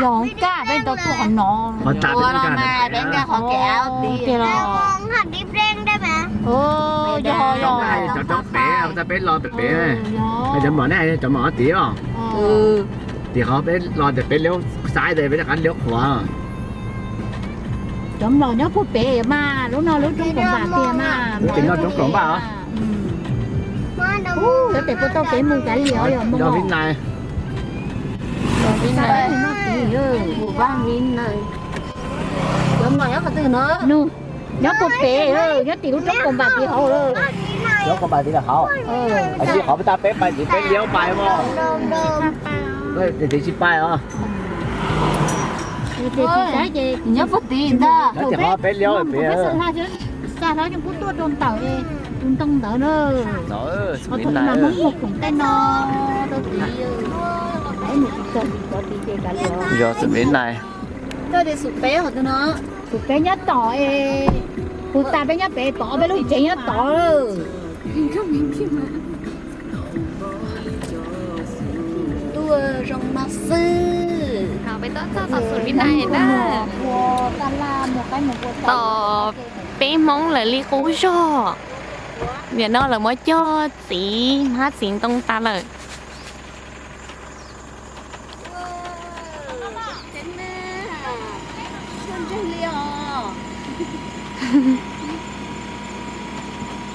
Yog hoob kaj peb tau tuaj qhov no. Qhov tas peb nkag, peb nkag qhov kev av tid. Tiag los? Cov roob pem, peb los pem pem. Cov mlom ne, cov mlom tid os. Tim qhov peb los ntawm peb liab xaiv tes peb rov qab liab qhuav. Cov mlom nyob puag pem mas, lub no lub roob kaum npam tiag mas. Lub tim no roob kaum npam os. Lub tim puag tauj kev mus kav liam os, yog Vib Nais. Cov mlom nyob qhov twg no? Nyob puag pem, nyob tim lub roob kaum npam tim hauv. Roob kaum npam tim hauv. Hais tsis qhov peb tab peb pais tim peb liab pais mog. Tim tsis pais os. Nyob puag tim ntag. Nyob tim qhov peb liab pem. Xa hlob yeej pub tuaj rau ntawm tus ntoo ntawd na. Qhov thaum ub mas Hmoob mus khoom tej no rau tid. Yog xum Vib Nais. Xum peb nyob tom es, puag ta peb nyob pem pom ob peb lub tsev nyob tod. Tuaj zoo no xwb. Peb tau txog tom xum Vib Nais na. Tom peb Hmoob lawv li qub zog. Nim no lawv muab cog txiv hmab txiv ntoo tas lawm.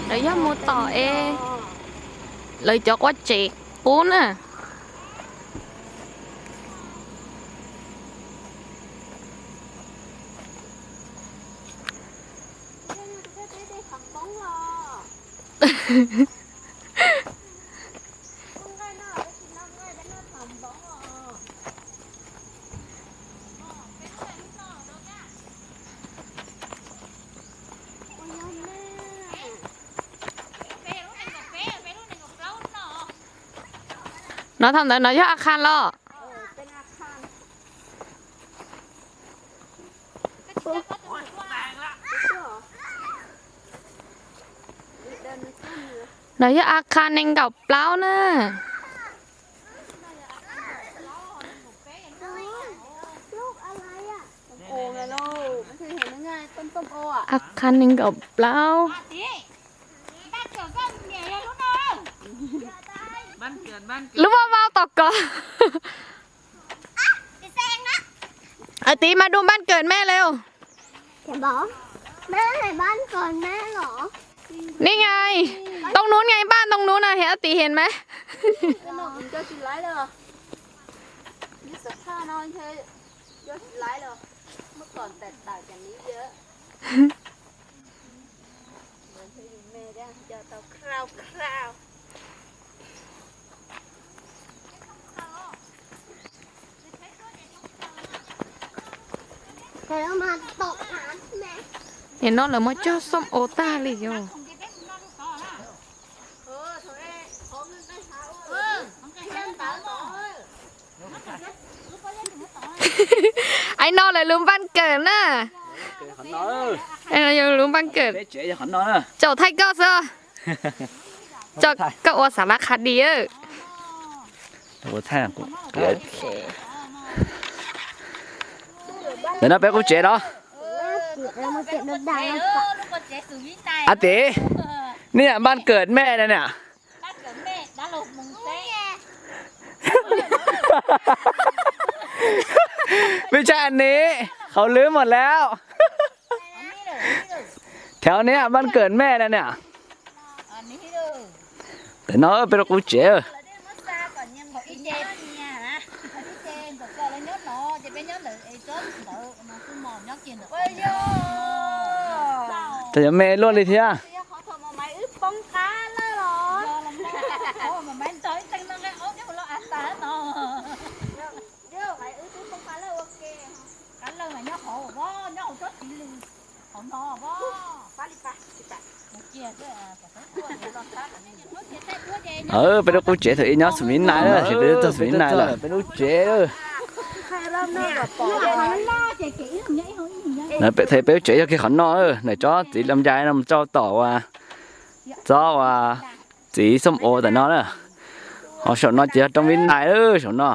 Lawv yog mus tom es lawv cov quaj tsev qub na. No thaum ntawd no yog a khas los? No yog a khas nees nkaum plaub na. A khas nees nkaum plaub. Lub vau vau tom kos. Hais tias mas đu ban kawm me lawm. Ni ngai, too nub ngai, ban too nub na, hiam tias hiam mas. Nim no lawv muab cog xom o tag li os. Ai no lawv lub ban kawm na. Lub ban kawm. Tsaum thaij koj xwb. Koj ua xav laj qha di. Ntawm no peb qub tsev los? Ab tis, nej ban kawm me na niam. Vim tshaj ni, qhauv lwb mus lawm. Thaum niam ban kawm me na niam. Ntawm no peb lub qub tsev. Tab yuav me luaj li thiab. Peb lub qub tsev thaum ub nyob xum Vib Nais, peb lub tsev. Peb lub tsev yog kiag qhov no, nws tsob txiv loo ncai no mus rau tom uas tsob uas txiv xom o ntawm no na. Ho saum no ces yog roob Vib Nais saum no.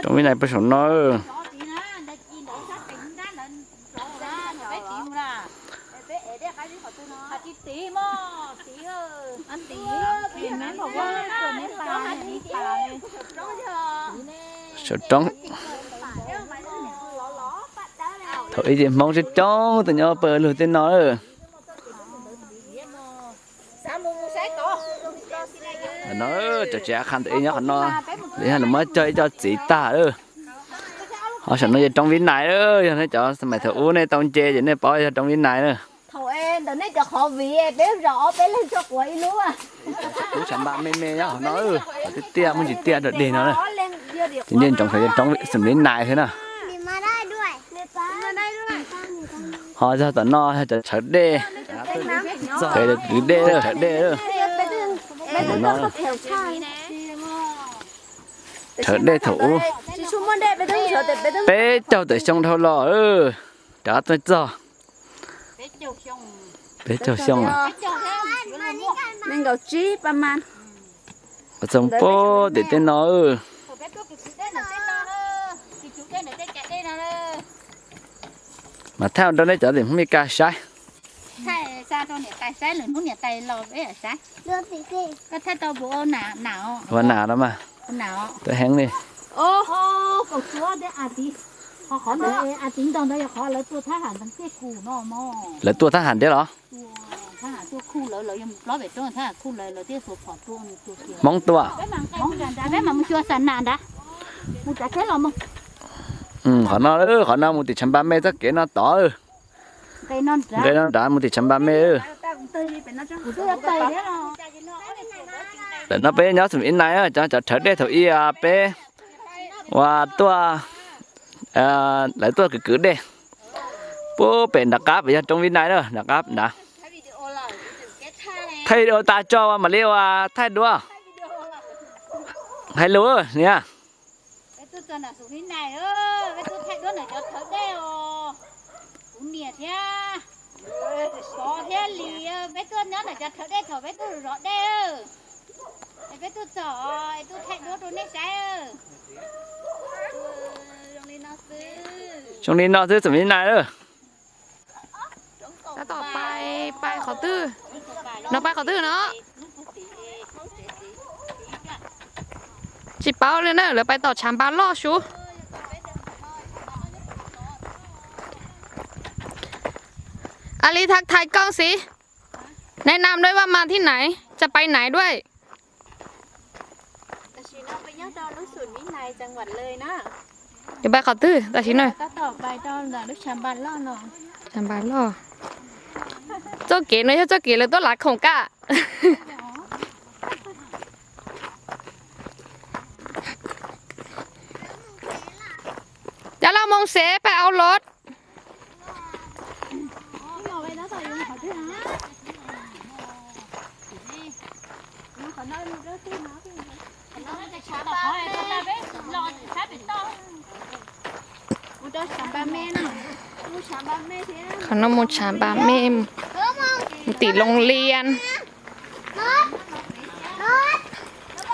Roob Vib Nais puag saum no. Saum roob. Thaum ub ces Hmoob coob coob tuaj nyob pawg lug tej no. Qhov no cov tsev av qha ntawm ub nyob qhov no, lawv muab cog ib co txiv tag lawm. Ho saum no yog roob Vib Nais, yog nej cov xab mais thaum ub nej tau nce ces nej paub yog roob Vib Nais na. Thaum ntawm nej cov qhov viv peb zaum ob peb leeg tso quav ib lub. Lub tshav npaj me me nyob qhov no, qhov tiaj tiaj muaj ntsis tiaj rau deg no na. Ces nce ntsoov saum yog roob Vib Nais thiab na. Ho yog tom no yog cov tshawv dej, kwv dej, tshawv dej. Tshawv dej thaum ub, peb caug tawm xyoo dhau los, rov tuaj txog. Peb caug xyoo lawm. Txog puag tim tej no. Mas thaij rau nej cov tim Hmoob Mes Kas saib. Ua nas los mas, tuaj heev li. Lawv tua thab ham thiab los? Hmoob tua. Qhov no, qhov no mus tim tshav npas me txoj kev no tod. Nqe no nrad mus tim tshav npas me. Ntawm no peb nyob Xum Vib Nais, cov cov rhawv dej thaum ub peb ua tuaj, lawv tuaj kwv kwv dej. Puag pem nram qab pem yog roob Vib Nais na, nram qab nrad. Thaij video tas tso mam li ua thaij dua. Hais lus niam. Peb tuaj thaij duab ntawm cov rhawv dej os. Kuv niam thiab Pov thiab Lis, peb tuaj nyob ntawm cov rhawv dej thaum peb tuaj zov dej. Es peb tuaj txog es tuaj thaij duab rau nej saib. Zoo li no xwb Xum Vib Nais. Tab tom pais, pais qhov twg? No pais qhov twg no? Tsis paub li na, lawv pais tom tshav npas loj sub. Ali, thaj thais koj xwb. Neb nam dua vaj mas thib nais, tsa pais nais dua? Yuav pais qhov twg tam sim no? Tshav npas loj. Txoj kev no yog txoj kev lawv tuaj lav khoom kaj. Cov laus moo xev pais au los. Qhov no mus tshav npas me, mus tim Loos Lias.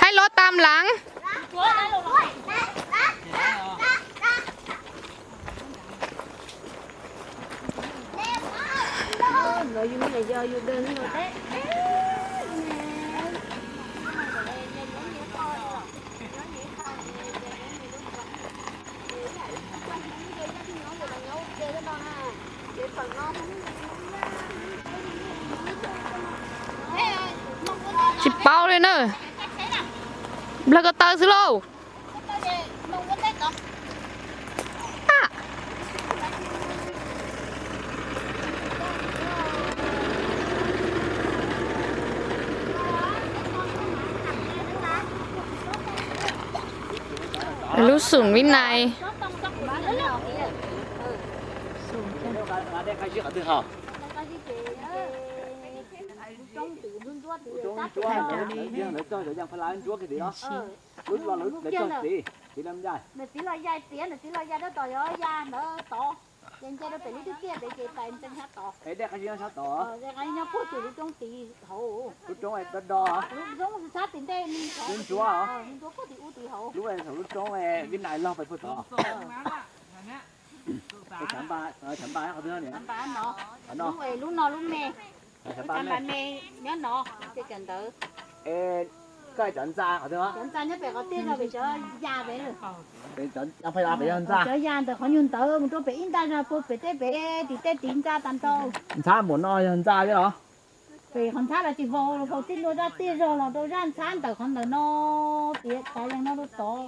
Hais los tam lav. Tsis paub li na. Nplawg ko taw xwb lauj. Lub Xum Vib Nais. Ces nce rau pem lub tiaj tiaj pem ces tais ntxeev sab tod. Es dej qab zib nyob sab tod. Dej qab zib nyob puag tim lub roob tid hauv. Lub roob do do. Lub roob txhab tim ntej me ntsuav, me ntsuav puag tim ub tid hauv. Lub thaum lub roob Vib Nais log pem puag tod. Tshav npab, tshav npab qhov twg no? Lub no lub me, tshav npab me nyob no, ces cov ntawd. Koj cov ntxa qhov twg? Cov ntxa nyob pem qhov tiaj zog pem cov ya pem. Pem cov ya pem yog ntxa. Cov ya ntawm qhov nyuag ntawd mus rau pem ib ntaj zog puag pem tej pem tim tej tid ntxa tag nrho. Ntxhab npaum no yog ntxa thiab los? Pem qhov ntxhab los tsis vau, vau tij ntua zaj tiaj zog los rau zaj ntxhab ntawm qhov ntawm no, tiav tav leeg no rau tod,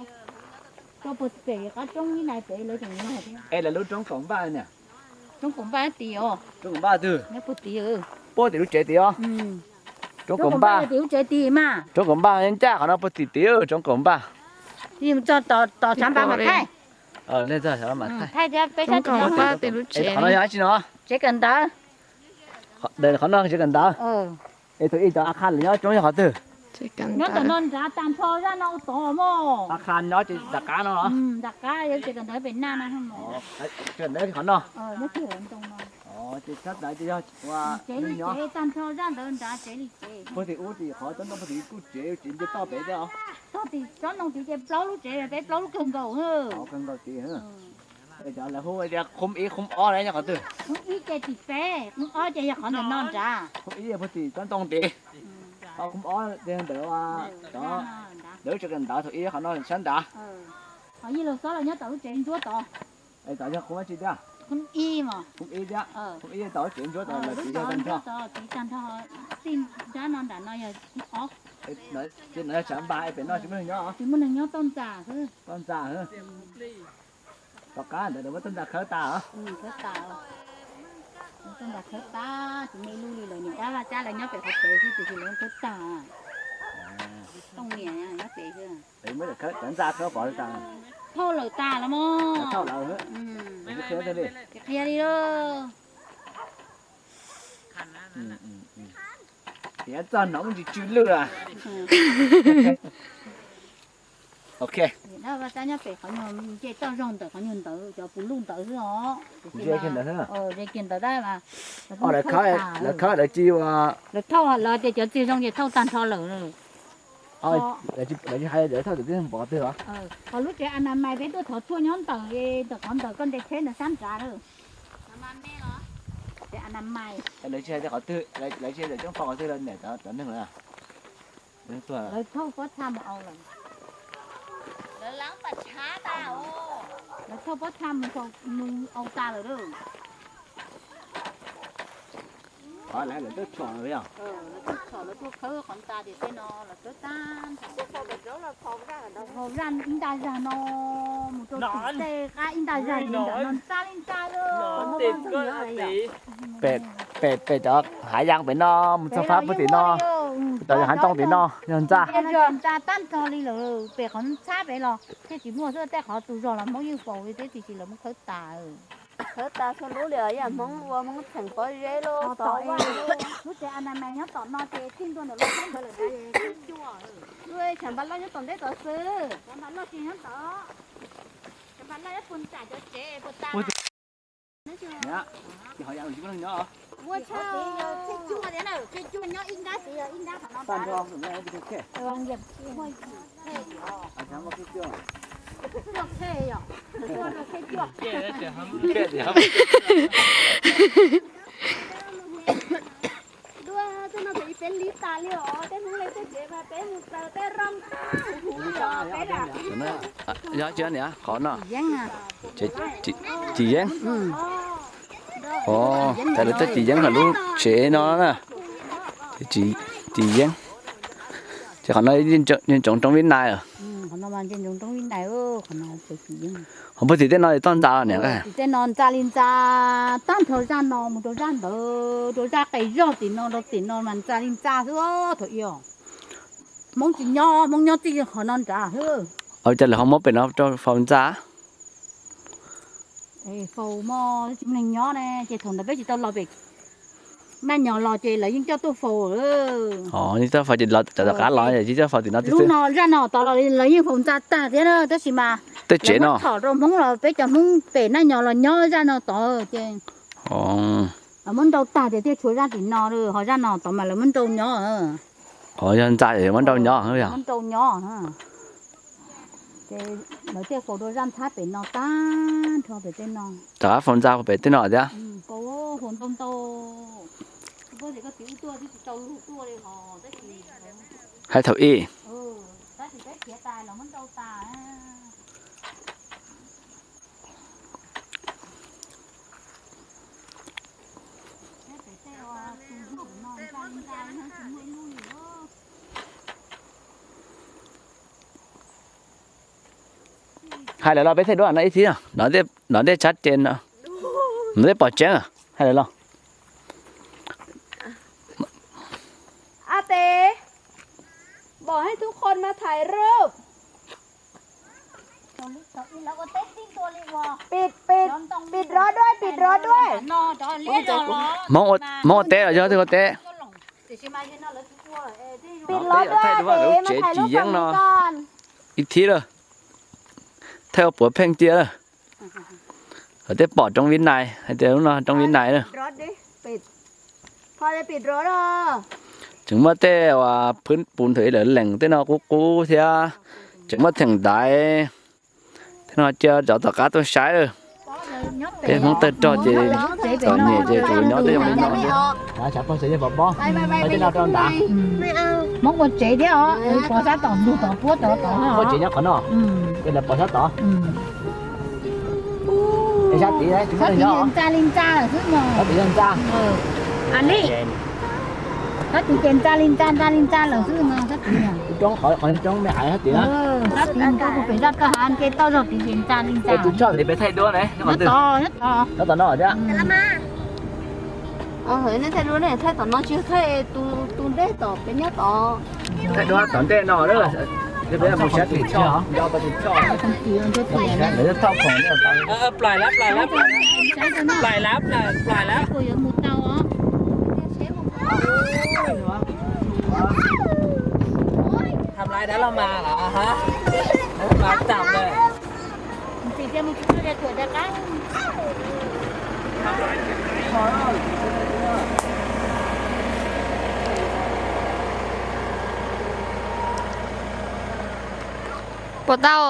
rau puag pem qab roob Vib Nais pem lawv tseem yog. Es lawv lub roob kaum npaj niam? Roob kaum npaj tid os. Roob kaum npaj twg? Nyob puag tid. Puag tim lub tsev tid os. Roob kaum npaj tim lub tsev tid mas. Roob kaum npaj ncaj qhov no puag tim tid roob kaum npaj. Txog tom tshav npab mas thaij. Thaij thiab peb sab tim no. Qhov no yog dab tsi no? Tsev kawm ntawv. Qhov no tsev kawm ntawv. Es thaum ub cov a khas lawv nyob roob yog qhov twg? Nyob tom no nrad tag nrho zaj no ua tod mog. A khas nyob ces nram qab no los? Nram qab, tsev kawm ntawv pem naj no. Tsev kawm ntawv qhov no. Ces sab ntawd ces yog tsev li tsev tag nrho zaj ntawd nrad tsev li tsev. Puag tim ub tim qhov tsob ntoo puag tim kuj tsev, tsev nce toj pem thiab os. Tog tim tsob ntoo tid ces plaub lub tsev peb plaub lub kawg nkaus. Kawg nkaus tid. Cov lawv hu tias khum ib khum ob na nyob qhov twg? Khum ib ces tim peb, khum ob ces yog qhov ntawm no nrad. Khum ib puag tim tsob ntoo tid. Khum ob ces ntawm cov lawv tsev kawm ntawv, thaum ib qhov no sab nrad. Qhov yij laug xob los nyob tom lub tsev ntsuab tod. Es tom yog khum dab tsi thiab? Khum ib mas. Khum ib thiab. Khum ib tom lub tsev ntsuab tod, lawv tsev yog tag nrho. Tsev tag nrho, tij nrab no nram no yog khum ob. Ces no yog tshav npab es pem no tsis muaj neeg nyob. Tsis muaj neeg nyob, toj ntxas xwb. Toj ntxas xwb. Tom qab ntawd lawv muab toj ntxas khawb tas os. Khawb tas. Toj ntxas khawb tas, tsis muaj ib lub li lawm, niam dab Vaj Tsab lawv nyob pem qhov tsev xwb, tiam sis lawv khawb tas. Tooj niam nyob pem xwb. Muab cov ntxa khawb pov tas. Thauj lawm tas los mas. Thauj lawm. Qhia li. Tiav txog hnov muaj ntsis tsw lwj a. Ok. Dab Vaj Tsab nyob pem qhov nyuag nce toj zog ntawm qhov nyuag ntawd, cov puv luj ntawd xwb os. Ze kiag ntawd xwb. Ze kiag ntawd dab mas. Lawv khawb lawv tsis ua. Lawv thauj lawv tias cov txiag zoo ces thauj tag nrho lawm. Lawv tsis hais lawv thauj tim txiag npov twg os. Qhov lub tsev a na mais peb tuaj thov tshuaj nyob ntawm, ntawm qhov ntawm koj ntes tsheb ntawd sab nrad lawm. Tsev a na mais. Lawv tsis hais tias qhov twg, lawv tsis hais tias coob pog qhov twg lawv niam cov neeg lawm. Lawv thauj pob txha mus au lawm. Lawv thauj pob txha mus au tas lawm. Qhov lawv tuaj tshom lawm yog? Lawv tuaj tshom, lawv tuaj khawb qhov ntxa tias tej no lawv khawb tag. Hauv zaj ib nta zag no mus rau tim tej qab ib nta zag ntawm no ntxa li ntxa lawm. Pem, pem cov hav yas pem no mus txog phab puag tim no, cov hav ntoo tim no yog ntxa. Ntxa tag nrho li lawm, pem qhov ntxhab pem los thiaj tsis muaj xwb, tej qhov tus zog los Hmoob yeej faus li thiab, tiam sis lawv muab khawb tas. Khawb tas txhua lub li os, yam Hmoob ua Hmoob txheem pob zeb lub tod. Lub tsev a na mais nyob tom no ces txij ntua ntawm lub txheeb ntawd lawm, tshav npab loj nyob tom ntej tod xwb. Tshav npab loj tsis nyob tod, tshav npab loj nyob puag nram cov tsev puag ta. Ua tshaj, nyob ib nrab xwb, ib nrab qhov no. Yog tsis niam qhov no, Cim Yeeb. Os, tas lawv tuaj Cim Yeeb hauv lub tsev no na. Cim Yeeb. Ces qhov no yeej tsoov roob Vib Nais. Qhov puag tim tej no toj ntxa los niam? Tej no ntxa li ntxa, tag nrho zaj no mus rau zaj ntawd, rau zaj qes zog tim no rau tim no mas ntxa li ntxa xwb thaum ub. Hmoob tsis nyob, Hmoob nyob txij qhov no nrad xwb. Ua cas lawv ho muab pem no rau faus ntxa? Faus mog, tsis muaj neeg nyob ne, ces thaum ntawd peb tsis tau los pem Maj Nyos los ces lawv yeej coj tuaj faus. Os, yeej coj faus ces los cov tom qab los yeej coj faus tim no xwb. Lub no zaj no tod los lawv yeej faus ntxa tag thiab na, tab sis mas Tej tsev no txhom rau Hmoob los peb cov Hmoob pem Naj Nyo los nyob zaj no tod ces muab nrau tag ces thiaj tshuav zaj tim no, ho zaj no tod mas lawv muab nrau nyob. Yog ntxa muab nrau nyob, muab nrau nyob. Ces lawv thiaj faus rau zaj ntxhab pem no tag nrho pem tej no. Rov qab faus ntxa pem tej no thiab. Faus ntau ntau. Hais thaum ub. Hais lawv los peb thaij duab no ib thib, no tej tshab ces no tej pom tseeb, hais lawv los. A tes,บอกให้ทุกคนมาถ่ายรูป ปิด ปิด ปิดรั้วด้วย ปิดรั้วด้วย Hmoob ua teb los yog twg ua teb? Thaij duab lub tsev tsis yeeb no ib thib lawm, thaij ua puav pheej tiag lawm. Lawv tej pom roob Vib Nais, hais tias lub no roob Vib Nais na. Tseem muaj tej uas phwb pus thaum ub lawv lees tej no qub qub thiab. Tseem muaj theem ntaiv thiab no, cia rov tom qab tuaj saib lawm. Peb Hmoob tawg rog ces txom nyem ces tsuas nyob tej zoo li no. Hmoob ua tsev thiab os, pov sab tom ntug tom puab tod tod. Ua tsev nyob qhov no, pov sab tod. Ntxa li ntxa lawm xwb mog. Li, tab sis ces ntxa li ntxa ntxa li ntxa lawm xwb mog, tab sis. Roob qhov roob me hais tab sis. Tab sis rau kuv pem zaj toj hav nce toj zog tid ces ntxa li ntxa. Tus tshoj li peb thaij duab ne, nyob tod, nyob tod. Nyob tom no thiab. Nej thaij duab ne, thaij tom no tsis thaij tus dej tom peb nyob tod. Thaij duab tom ntej no lawm. Peb mus saib tus tshoj, nco tau tus tshoj. Lawv thauj khoom. Plaim lab, plaim lab, plaim lab, plaim lab. Tham lais dab los mas, mas tam lawm. Puas tau?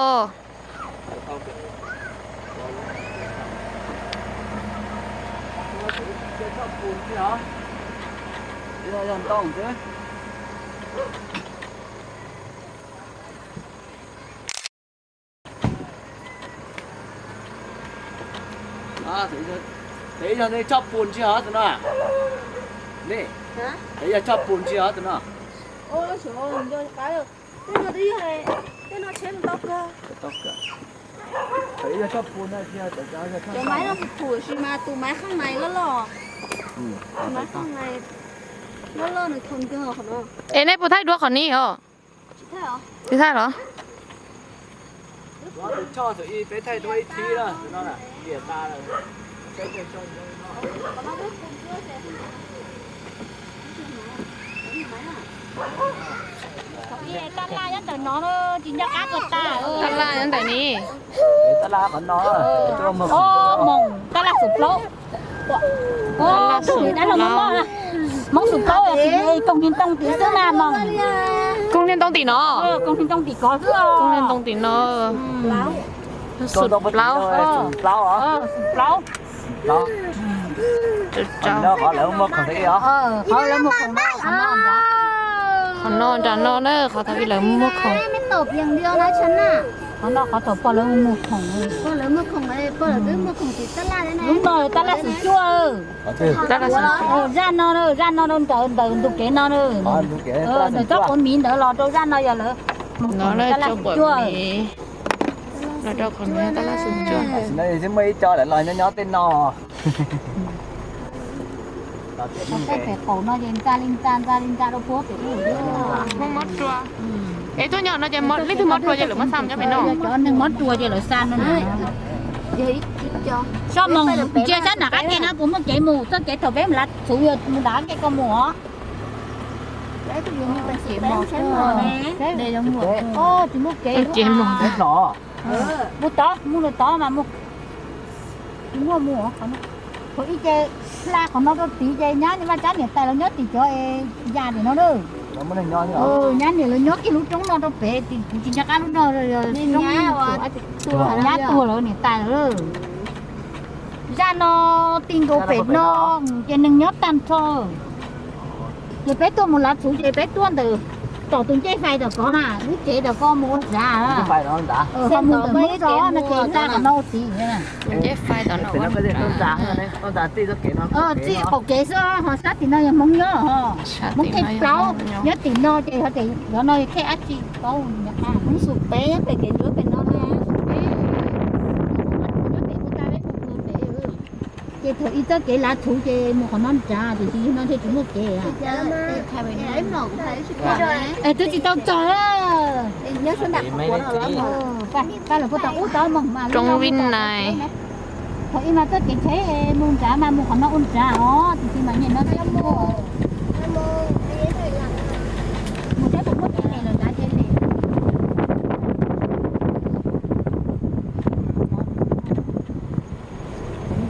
Tev yog nej tshoj pus tsis hov tus no? Tev yog tshoj pus tsis hov tus no? Cov maiv no pum pum sis mas tus maiv qhov nais loj loj. Maiv qhov nais loj loj nws thaum nkaug qhov no. Es nej puas thaij duab qhov ni os? Tsis thaij los? Tab laj nyob ntawm no, tsis nco qab puas tas. Tab laj nyob ntawm ni. Tab laj qhov no, moos, tab laj xum plaub. Tab laj xum plaub. Moos xum plaub, koog hniav ntoo tim xwb na moos. Koog hniav ntoo tim no. Koog hniav ntoo tim kov xwb. Koog hniav ntoo tim no. Xum plaub. Xum plaub. Qhov lawv muag khoom no, qhov no nram no na, qhov thaum ub lawv muag khoom. Qhov no qhov thaum pog lawv muag khoom. Lub no tab laj xum cuaj. Zaj no, zaj no rau ntawm ntug kev no na. Ntawm tsob quav miv ntawd los rau zaj no yog lawv muag khoom tab laj xum cuaj. Los rau qhov no tab laj xum cuaj. Muaj ib co lawv los nyob nyob tej no. Tej pem qaum no ces ntxa li ntxa ntxa li ntxa rau puag pem ub. Mob mob rua. Es tuaj nyob no ces leej twg mob rua ces lawv muab xa nyob pem no. Cov neeg mob rua ces lawv xa no na. Sab moos ntsia sab nram qab ke no puas muaj kev mus, txoj kev thaum peb lav txhuv yog mus nram qab ke ko mus os. Tsis muaj kev. Tsis muaj kev. Mus tod, mus lawm tod mas mus. Tsis muaj mus. Thaum ub ces hla qhov no rau tid ces nyab Vaj Tsab niam tais lawv nyob tim cov es yas tim no na. Nyab niam lawv nyob kiag lub roob no rau pem, kuv tsis nco qab lub no, nyab tuag lawv niam tais lawm. Zaj no ti nkaus pem no ces neeg nyob tag nrho. Ces peb tuaj mus lav txhuv ces peb tuaj ntawm tom tus ncej fais tom ko na, lub tsev tom ko mus ua tsav. Ho mus ntawm Hmoob zos no ces hla qhov no ua tid. Txij qaum kev xwb ho sab tim no yog Hmoob nyob ho. Hmoob thej plaub nyob tim no ces ho tias cov no thej dab tsi paub. Hmoob xum peb nyob pem kev ntsuab pem no. Ces thaum ib txoj kev lav txhuv ces mus qhov no nrad, tiam sis no ntshe tsis muaj kev. Es twb tsis tau txog. Pab lawv puag tom ub tau moog mas. Thaum ib mas txoj kev tsheb mus nrad mas mus qhov no ua nrad os, tiam sis mas nyem no tsis muaj. Mus saib puas muaj kev lem los nrad kev lem.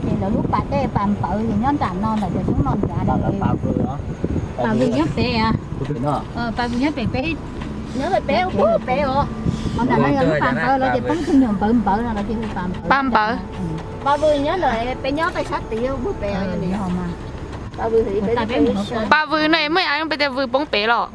Ces lawv lub pas dej pas npawv ces nyob nram no ntawm cov xyoob no nrad. Pas vwm nyob pem. Pas vwm nyob pem peb. Nyob pem peb os. Qhov nram no yog lub pas npawv lawv ces poob tus nyuam npawv npawv no lawv ces hu pas npawv. Pas npawv. Pas vwm nyob ntawm peb nyob pem sab tid mus pem. Pas vwm no muaj ib av peb tias vwm poob pem los.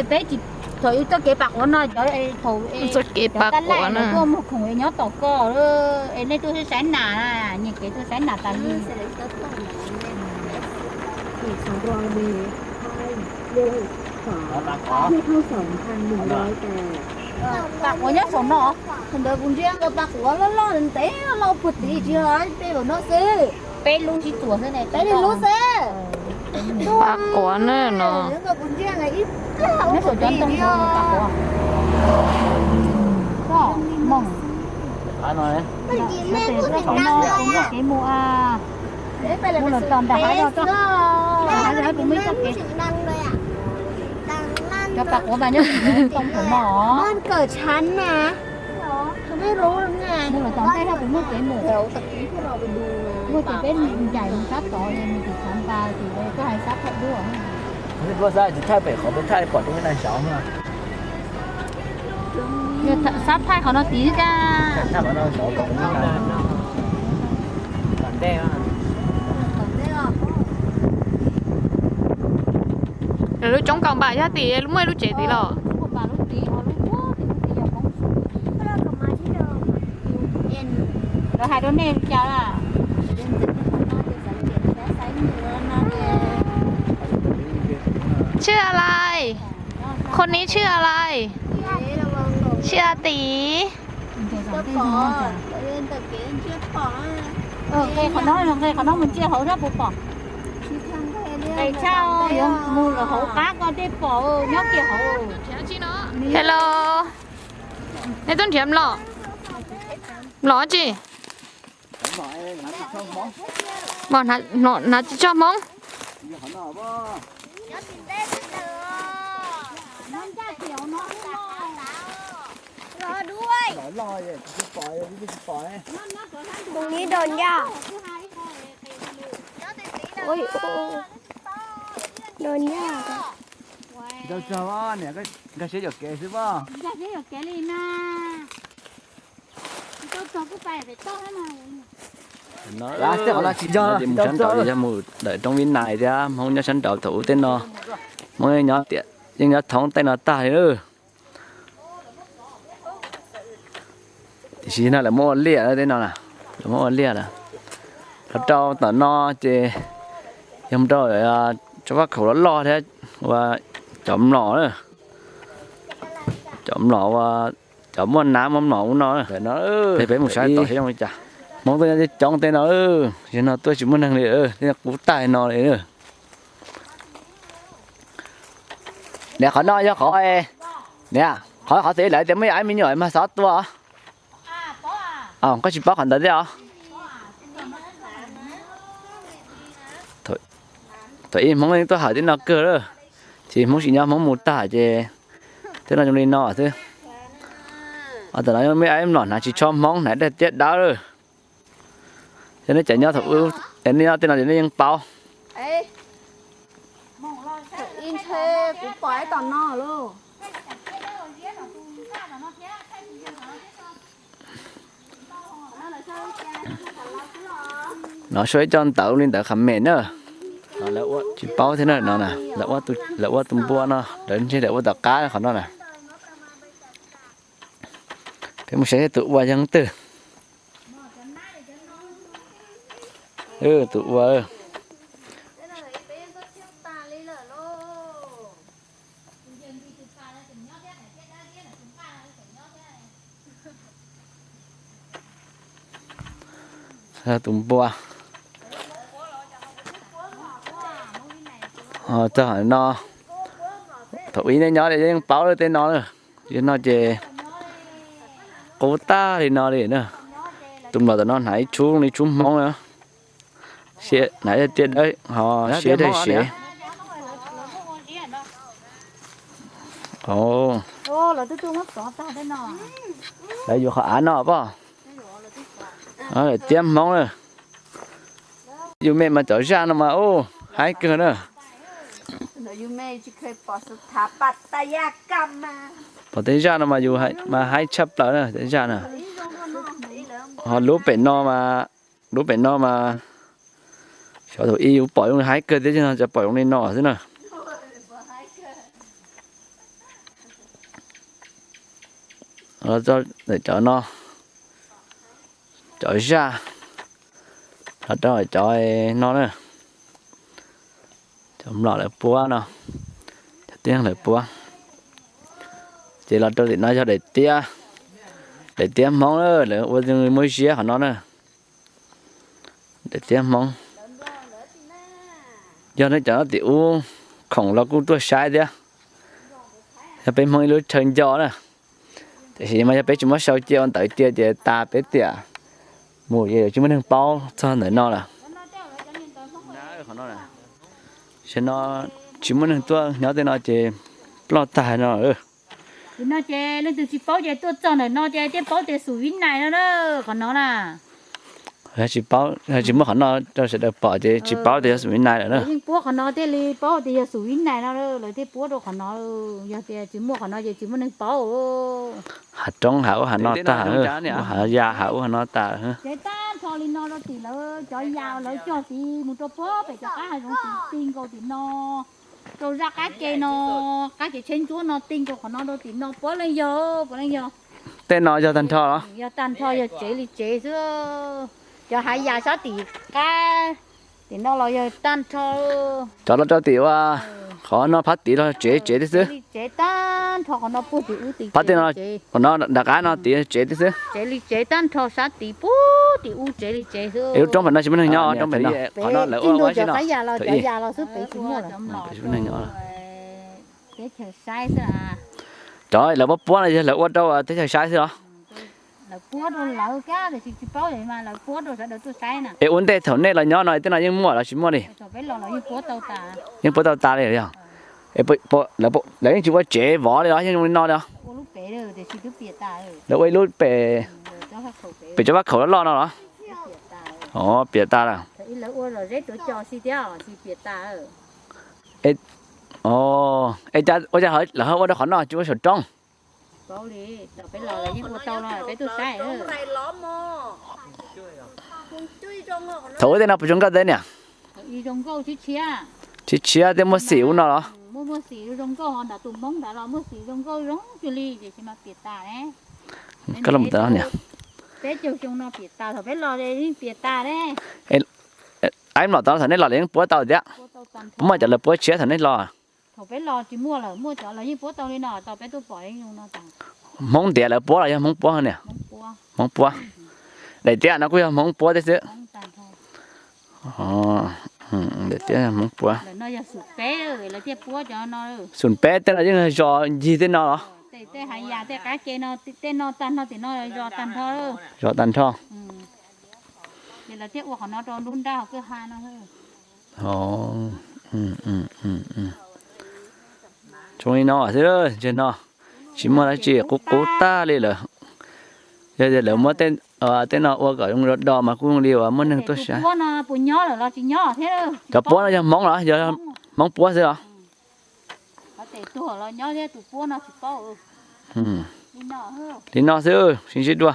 Peb tsis, thaum ib txoj kev pas quav no cov thaum txoj kev pas quav no tuaj mus khoom es nyob tom ko, es nej tuaj saib nas, nyias kev tuaj saib nas tas li. Pas quav nyob saum no, thaum ntawd kuv ntsia pas quav loj loj ntev loj puag tid tsis yog peb lub no xwb. Peb lub sib txuas xwb ne, peb lub xwb. Pas quav na no. Kuv ntsia ib pliag nyob saum cov ntoo pas quav. Koj moog. Mus lawm tom ntawm hav zoov, hav zoov puas muaj ib txoj kev. Cov pas quav mas nyob ntoo thaum no. Mus lawm tom ntej puas muaj kev mus. Muaj ces peb ncaim mus sab tod es mus tim Tshav Npas ces koj hais sab thaij duab. Tsis thaij pem qhov peb thaij pom roob Vib Nais saud. Sab thaij qhov no tid kab. Lub tsoob kaus npam yog tim muaj lub tsev tid los? Lawv hais rau nej li cas? ชื่ออะไร? คนนี้ชื่ออะไร? ชื่ออาตี Nqes qhov no, nqes qhov no mus ntsia hauv sab puas pom. Nqes tshaj yuav mus lawm hauv qab koj dej pom nyob kiag hauv. Hello, nej tuaj nrhiav mlom? Mlom tsi? Hnav tsis tshua Hmoob. Tus ni do ncaj. Ui, do ncaj. Nkag siab yuam kev xwb pob. Mus sab nraud yog mus ntawm roob Vib Nais thiab, Hmoob nyob sab nraud thaum ub tej no. Hmoob nyob tiam, yeej nyob thoob tej no tag li. Tiam sis no lawv muab ua liaj tej no, lawv muab ua liaj lawm. Qhov rau tom no ces yog rau tsob faj khaum loj loj thiab ua cov mlom, cov mlom ua cov muaj nab muaj mlom ub no. Peb mus saib tom thiab zoo li cas. Hmoob tuaj nyob coob tej no, yog no tuaj tsis muaj neeg li, tej qub tag no li. Niam, qhov no yog qhov, niam, qhov, qhov xwm lawv tias muaj ib me nyuam mas xov tua. Koj tsis paub qhov ntawd thiab os? Thaum ub Hmoob yeej tuaj hawm tej no kawg lawm, ces Hmoob tsis nyob Hmoob mus tag ces tej no zoo li no xwb. Tam no me ab mlom hnav tsis tshua Hmoob, hnav daim tiab dawb lawm. Yog nej cov nyob thaum ub, nej nyob tej no ces nej yeej paub. No suab ib co ntawv li ntawv qhas mem na. Tsis paub thiab na no na, lawv ua tus npua no, lawv ntshe lawv ua tom qab qhov no na. Peb mus saib seb tus ua yog leej twg. Tus ua. Tus npua. Txog no, thaum ub nej nyob yeej paub lawm tej no na. Yog no ces qub tag li no li na. Tus mlom tom no hnav ib tshub li tshub Hmoob na. Hnav tiab dawb ho siab dawb siab. Lawv yuav qhov av no pom. Daim tiab Hmoob na. Yus me mas cov zaj no mas ub haib kawg na. Pom tej zaj no mas yus mas haib tshaj plaws na tej zaj na. Ho lub pem no mas, lub pem no mas, xyov thaum ub yus pom zoo li haib kawg thiab, cov pom zoo li no xwb na. Cov no, cov zaj, los rau cov no na, cov mlom lawv puab no, cov tiab lawv puab. Ces los rau tim no yog daim tiab, daim tiab Hmoob na, lawv ua muab ziab qhov no na. Daim tiab Hmoob. Yog nej cov nyob tim ub khoom los kuj tuaj saib thiab. Yog peb Hmoob ib lub chaw nco na. Tiam sis mas yog peb tsis muab sau cia ua ntawv cia ces tas peb tiam mus ces yuav tsis muaj neeg paub txog ntawm no lawm. Tam no tsis muaj neeg tuaj nyob tej no ces ploj tag no. Tim no ces leej twg tsis paub ces tuaj txog ntawm no ces thiaj paub tias Xum Vib Nais no na, qhov no na. Tsis paub, tsis muaj qhov no rau sawv daws pom ces tsis paub tias yog Xum Vib Nais lawm na. Yeej puab qhov no thiaj li paub tias yog Xum Vib Nais no, lawv thiaj puab rau qhov no. Yog tias tsis muaj qhov no ces tsis muaj neeg paub. Hav roob hav ub hav no tag, hav ya hav ub hav no tas. Tsev tag nrho li no rau tim lawv cov ya lawv cog tid mus rau puag pem cov qab hav zoov tid ti nkaus tim no, rau zaj qab ke no, qab kev tsheb ntsuab no ti nkaus qhov no rau tim no puav leej yog, puav leej yog. Tej no yog tag nrho los? Yog tag nrho, yog tsev li tsev xwb. Cov hav ya sab tim qab tim no los yog tag nrho. Cov los rau tim ua qhov no phab tid los tsev tsev thiab xwb. Tsev tag nrho qhov no puag tim ub tim, phab tid no, qhov no nram qab no tid tsev thiab xwb. Tsev li tsev tag nrho sab tid puag tim ub tsev li tsev xwb. Lub roob pem no tsis muaj neeg nyob, roob pem no. Qhov no lawv ua ua xwb no. Cov ya los xwb pem tsis muaj lawm. Teb chaws saib xwb. Cov lawv puab puab no yog lawv ua rau teb chaws saib xwb los? Lawv puab rau lawv kab tiam sis tsis paub mas lawv puab rau sawv daws tuaj saib na. Es ua ntej thaum nej los nyob no tej no yeej muaj los tsis muaj li? Thaum peb los los yeej puab tau tas. Yeej puab tau tas li yog? Lawv yeej tsis ua tsev vov li los yeej zoo li no li os? Lawv ua ib lub pem, pem cov vaj khaum loj loj no los? Piam tas lawm. Ua cas lawv ho ua rau qhov no tsis ua saum roob? Thaum ub tej no puas zoo nkauj teb niam? Tshiab tshiab thiab muaj xim ub no los? Koj los mus tod niam. Aib mlom tod thaum nej los lawv yeej puab tau thiab. Puas muaj cov lawv puab tshiab thaum nej los? Thaum peb los tsis muaj lawm, muaj cov lawv yeej puab tau li no tau peb tuaj pom. Hmoob ntiav lawv puab los yog Hmoob puab niam? Hmoob puab. Daim tiab no kuj yog Hmoob puab thiab xwb. Daim tiab Hmoob puab. Xum peb tej no yeej zos ncig tej no los? Tej hav ya tej qab ke no, tej no tag nrho tim no zos tag nrho. Zos tag nrho. Ces lawv thiaj ua qhov no rau lub nrab hauv kwj ha no. Tsoo li no xwb, ntshe no tsis muaj dab tsi, qub qub tag li lawm. Yog tias lawv muab tej no ua kom zoo do do mas kuj zoo li uas muaj neeg tuaj saib. Cov puab no yog Hmoob los yog Hmoob puab xwb los? Li no xwb, sib ntsib dua.